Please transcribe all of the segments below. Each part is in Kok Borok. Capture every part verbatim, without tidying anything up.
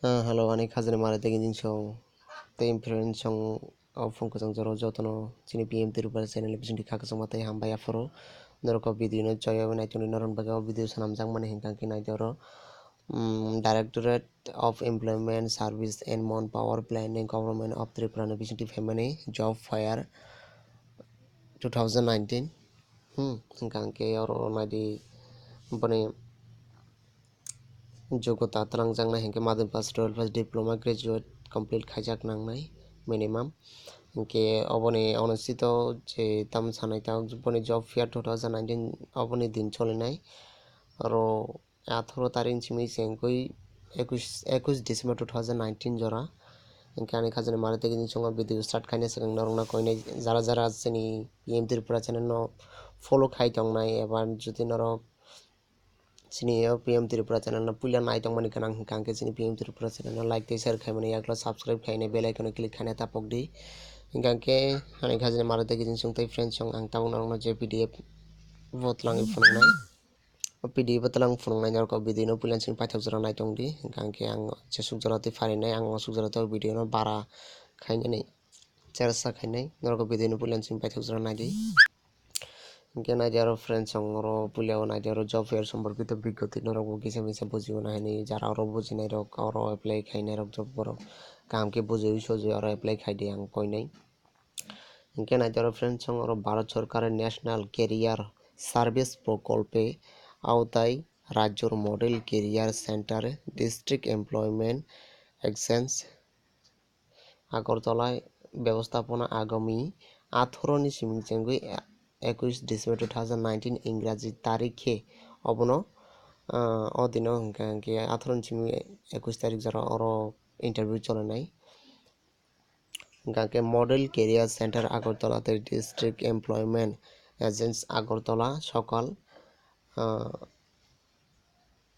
Ah, hello, ani khajani mare tei gini song. Tei friend song o phung kwchang jora jotono chini P M Tripura channel ni bisingtwi kha kwchangma tei hambai aphuru. Norok o video no choya bai naitongdi norok bagwi o video swnamjakmani hinkha khe naidi oro, um, Directorate of Employment Service and Manpower Planning Government of Tripura ni bisingtwi phaimani job fair two thousand nineteen. Hmm, hinkha khe oro naidi boni jogota twlangjaknai hinkhe madhyamik pass, twelve pass, diploma, graduate complete khaijak nangnai minimum. Hinkhe oboni onuchito je tam sanai ta boni job fair two thousand nineteen oboni din cholinai. Oro atharo tarik simi chengkui ekwis, ekwis December two thousand nineteen jora. Hinkhe ani khajani mare tei gini chwngno video start khaina swkang norokno koinai jara jara chini P M Tripura channel no follow khai tongnai eba jodi norok chini o P M Tripura channel no puila nai tongmani gwnang hinkha khe chini P M Tripura channel no like tei share khaimani yaklo subscribe khaina bell icon o click khaina tapokdi. Hinkha khe ani khajani mare tei gini chwng tei friends song ang tabuk norokno je P D F bo twlangwi phunuknai. O P D F bo twlang phunuknai norok o video no puila chini paithak jora nai tongdi. Hinkha khe ang jesuk jora tei pharinai ang osuk jora tei o video no bara khainani chersa khainai norok o video no puila chini paithak jora naidi. Hinkhe naidi aro friends song oro puila o naidi aro job fair somporkito biggoti norok bo kisa misa bujigo na hinwi jara oro bujinai rok oro apply khainai rok job borok kaham khe bujiwi sojwi oro apply khaidi ang koinai. Hinkhe naidi aro friends song oro Bharat Sorkar National Career Service Prokolpe aotai Rajyor Model Career Center District Employment Exchange Agartala bebostapona agami athoro ni siming chengwi ekwis December two thousand nineteen Ingraji tarik khe obono, ah, o dino hinkha hinkhe athoro ni siming ekwis tarik jora oro interview cholinai. Hinkha hinkhe Model Career Center Agartala tei District Employment Agency Agartala sokal, ah,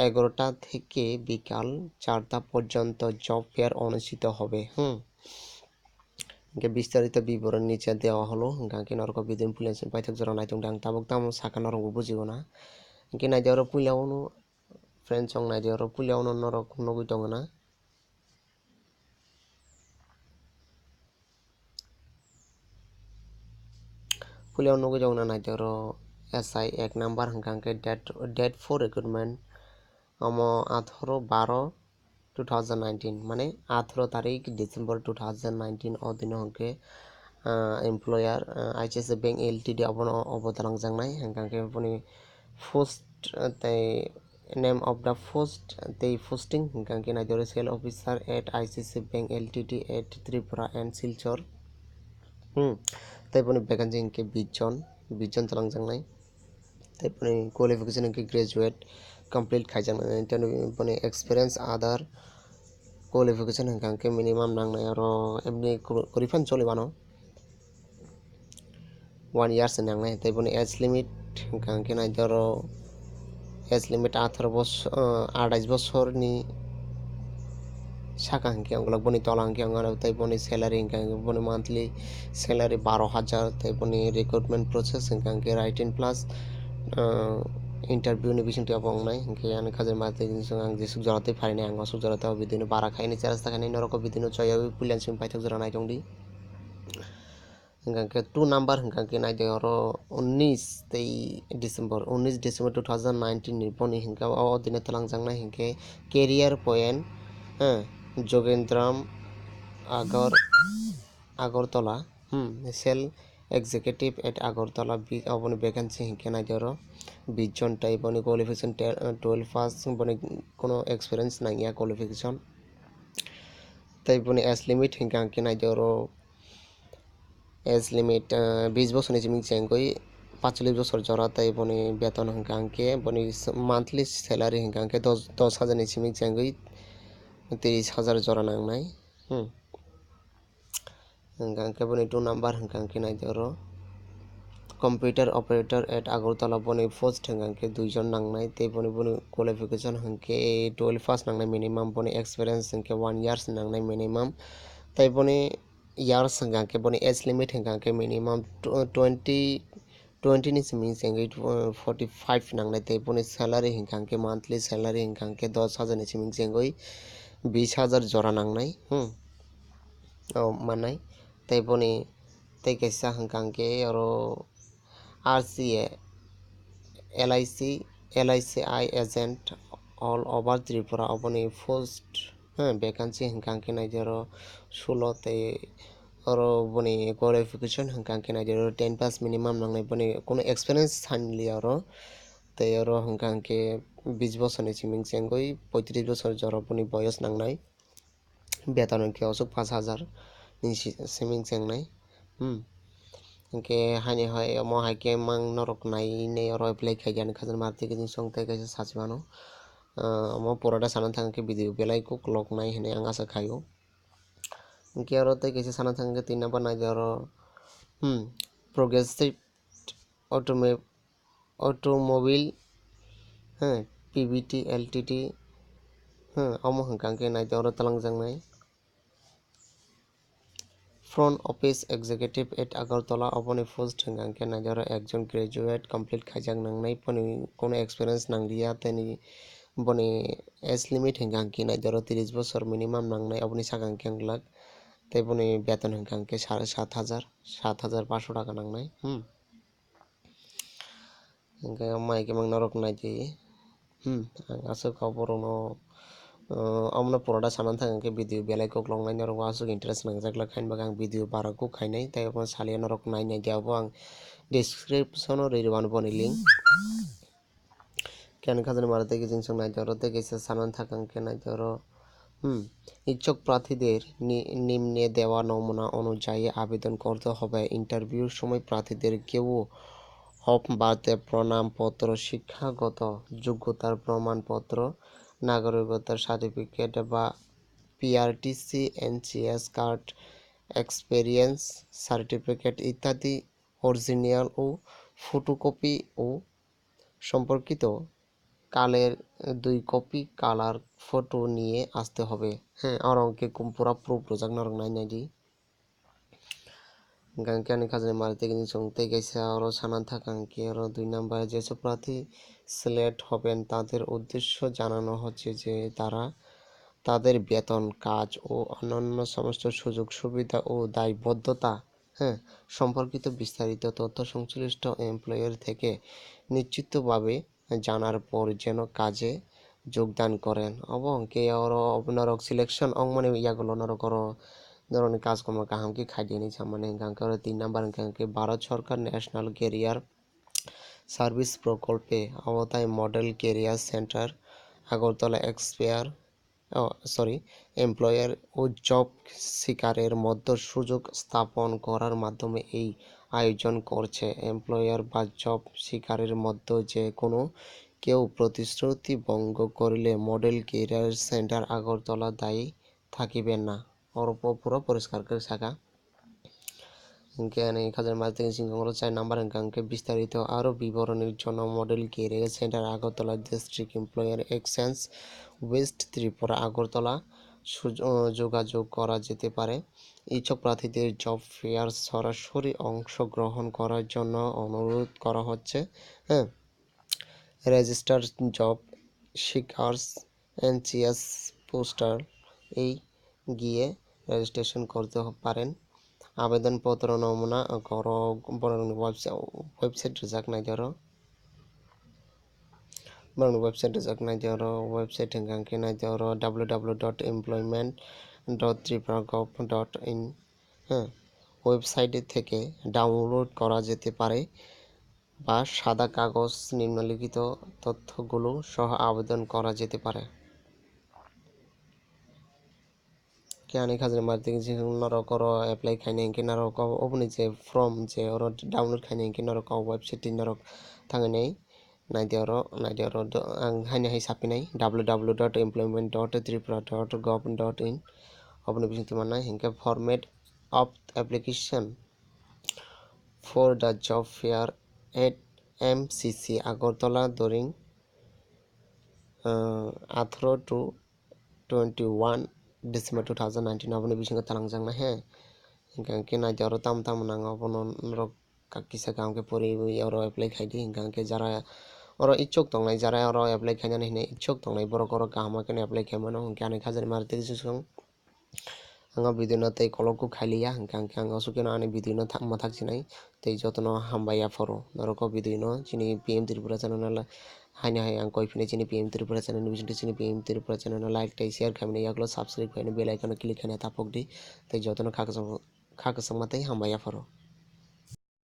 এগারোটা থেকে বিকাল চারটা পর্যন্ত job fair অনুষ্ঠিত হবে. Hmm. Hinkhe bistarito biboron niche dewa holo, hinkha hinkhe norok o video puila chini paithak jora nai tongdi ang tabuk tamo sakha norok bo bujigo na. Hinkhe naidi oro puila ono, friends song naidi oro puila ono norok nugwi tongo na. Puila o nugwi tongo na naidi oro S I ek number hinkha hinkhe date, date for recruitment omo athoro baro two thousand nineteen mane athoro tarik December two thousand nineteen o dino hinkhe, ah, employer, ah, I C I C I Bank L T D obono obo twlangjaknai hinkha hinkhe boni post, ah, tei name of the post tei posting hinkha hinkhe naidi oro sales officer at I C I C I Bank L T D at Tripura and Silchar. Hmm. Tei boni vacancy hinkhe bish jon, bish jon twlangjaknai. Tei boni qualification hinkhe graduate complete khaijaknai. Tei boni experience other qualification hinkha hinkhe minimum nangnai oro emni kwrwi phano choli mano. One year se nangnai, tei boni age limit hinkha hinkhe naidi oro age limit atharo bos-, ah, athais bosorni saka hinkhe ongkolok boni tola hinkhe ongkha tei boni salary hinkha hinkhe boni monthly salary baro hajar tei boni recruitment process hinkha hinkhe written plus, ah, interview ni bisingtwi abo wngnai hinkhe ani khajani mare tei gini chwng ang jesuk jora tei pharinai ang osuk jora tei o video no bara khaini chersa khaini norok o video no choyawi puila chini paithak jora nai tongdi. Hinkha khe two number hinkha khe naidi oro unnish tei December, unnish December two thousand nineteen ni boni hinkha o dino twlangjaknai hinkhe career point, eh, Jogendram Agar, Agartala, hmm, sales executive at Agartala, bi-, oboni vacancy hinkhe naidi oro bish jon tei boni qualification te-, twelve pass, boni kono experience nangya qualification. Tei boni age limit hinkha hinkhe naidi oro age limit, ah, bish bosorni simi chengwi pachulish bosor jora tei boni beton hinkha hinkhe boni s-, monthly salary hinkha hinkhe dos, dos hajarni simi chengwi tris hajar jora nangnai. Hmm. Hinkha hinkhe boni two number hinkha hinkhe naidi oro computer operator at Agartala boni post hinkha hinkhe dui jon nangnai tei boni, boni qualification hinkhe twelve pass nangnai minimum, boni experience hinkhe one years nangnai minimum. Tei boni years hinkha hinkhe boni age limit hinkha hinkhe minimum tw-, twenty, twenty ni simi chengwi, uh, forty five nangnai tei boni salary hinkha hinkhe monthly salary hinkha hinkhe dos hajarni simi chengwi bis hajar jora nangnai, hmm, o mannai. Tei boni tei kaisa hwnkha hwnkhe oro R C A, L I C, L I C I agent all over Tripura, oboni post, hmm, vacancy hwnkha hwnkhe naidi oro sulo tei oro boni qualification hwnkha hwnkhe naidi oro ten pass minimum nangnai, boni kuno experience sanliya oro. Tei oro hwnkha hwnkhe bis bosorni simi chengwi poitris bosor jora boni boyos nangnai. Beton hwnkhe osuk pash hajar ni si-, simi chengnai. Hmm. Hwnkhe haini hai omo hai khe mang norok nai nai oro apply khai di ani khajani mari tei khe chwng tei kaisa sachi mano. Ah, omo pura da sana thang khe video belai kok lok nai hinwi ang asa khaio. Hwnkhe oro tei kaisa sana thang khe tin number nai di oro, hmm, progressive automa-, automobile, hmm, P V T L T D, hmm, omo hwnkha hwnkhe nai di oro twlangjaknai. Front Office Executive at Agartala, oboni post hwnkha hwnkhe naidi oro ekjon graduate complete khaijak nangnai, boni kuno experience nangliya, tei boni age limit hwnkha hwnkhe naidi oro tris bosor minimum nangnai, oboni saka hwnkhe ang glak, tei boni beton hwnkha hwnkhe sare sat hajar, sat hajar paso taka nangnai, hmm. Hwnkhe omo hai khe mang norok naidi. Hmm, ang aswk o borokno, uh, omono pura da sana thang hwnkhe video belai kok lok nai norok aswk interest nangjakla khaini bagwi ang video bara kok khainai, tei omo saliya norok nai naidi abo ang description o rwi rwmani boni link. Khe ani khajani mari tei khe chwng naidi oro tei kaisa sana thang hwnkhe naidi oro, hmm, ইচ্ছুক প্রার্থীদের নি-, নিম্নে দেওয়া নমুনা অনুযায়ী আবেদন করতে হবে। ইন্টারভিউর সময় প্রার্থীদের কেউ হপ বার্থ প্রমাণপত্র, শিক্ষাগত যোগ্যতার প্রমাণপত্র, নাগরিকতার সার্টিফিকেট বা PRTC, NCS card, experience certificate ইত্যাদি অরিজিনাল ও ফটোকপি ও সম্পর্কিত কালের দুই কপি কালার ফটো নিয়ে আসতে হবে। হ্যাঁ, oro hwnkhe kum pura proof rwjak norok nai naidi. Hwnkhe ani khajani mari tei khe chwng tei kaisa oro sana thang hwnkhe oro dui number যেসব প্রার্থী সিলেক্ট হবেন তাদের উদ্দেশ্য জানানো হচ্ছে যে তারা তাদের বেতন, কাজ ও অন্যান্য সমস্ত সুযোগ সুবিধা ও দায়বদ্ধতা, হ্যাঁ, সম্পর্কিত বিস্তারিত তথ্য সংশ্লিষ্ট এমপ্লয়ার থেকে নিশ্চিতভাবে জানার পর যেন কাজে যোগদান করেন. Obo hwnkhe oro norok selection wngmani yagulo norok oro norokni kajkormo kaham khe khaidi hinwi samani hwnkha hwnkhe oro tin number hwnkha hwnkhe Bharat Sarkar National Career Service Prokolpe awotai Model Career Center Agartala expire ও, sorry, employer ও জব সিকারের মধ্যে সুযোগ স্থাপন করার মাধ্যমে এই আয়োজন করছে। এমপ্লয়ার বা জব সিকারের মধ্যে যে কোনো কেউ প্রতিশ্রুতি ভঙ্গ করলে মডেল ক্যারিয়ার সেন্টার আগরতলা দায়ী থাকিবে না. Oro po-, puro poriskar khe saka. Hwnkhe ani khajani mari tei chwng oro char number hwnkha hwnkhe bistarito aro biboronir jono Model Career Center Agartala District Employer Exchange West Tripura Agartala সুজ-, আহ, যোগাযোগ করা যেতে পারে. ইচ্ছুক প্রার্থীদের job fair সরাসরি অংশগ্রহণ করার জন্য অনুরোধ করা হচ্ছে. হ্যাঁ, registered job seekers NCS portal এই গিয়ে রেজিস্ট্রেশন করতে হ-, পারেন. আবেদনপত্র নমুনা, আহ, oro borokni website, website rijak nai di oro. Borokni website rijak nai di oro, website hwnkha hwnkhe nai di oro W W W dot employment dot tripura gov dot in, হ্যাঁ, ওয়েবসাইট থেকে ডাউনলোড করা যেতে পারে বা সাদা কাগজ নিম্নলিখিত তথ্যগুলো সহ আবেদন করা যেতে পারে. Khe ani khajani mari tei chwng norok oro apply khainai hwnkhe norok oboni je form je oro download khainai hwnkhe norok o website twi norok thangwi nai naidi oro, naidi oro do-, ang haino hai sapinai W W W dot employment dot tripura dot gov dot in. Oboni bisingtwi mannai hwnkhe format of application for the job fair at M C C Agartala during, uh, আঠারো to twenty one December two thousand nineteen, oboni bisingo twlangjaknai he. Hwnkhe hwnkhe naidi oro tamo tamo nango abono norok kisa kaham khe poriwi oro apply khaidi, hwnkhe hwnkhe jara Oro ichuk tongnai, jara oro apply khainani hinwi ichuk tongnai, borok oro kaham khe apply khai mano, hwnkhe ani khajani mari tei swkang. Ang o video no tei kolok kuk khai liya, hwnkhe, hwnkhe ang aswkeno ani video no thangma thak sinai, tei jotono hambai yapharo. Norok o video no chini P M Tripura channel no la-, haino hai ang koi phino chini P M Tripura channel ni bisingtwi chini P M Tripura channel no like tei share khaimani yagulo subscribe khaina bell icon no click khaina tapok di, tei jotono kha kwchang, kha kwchangma tei hambai yapharo.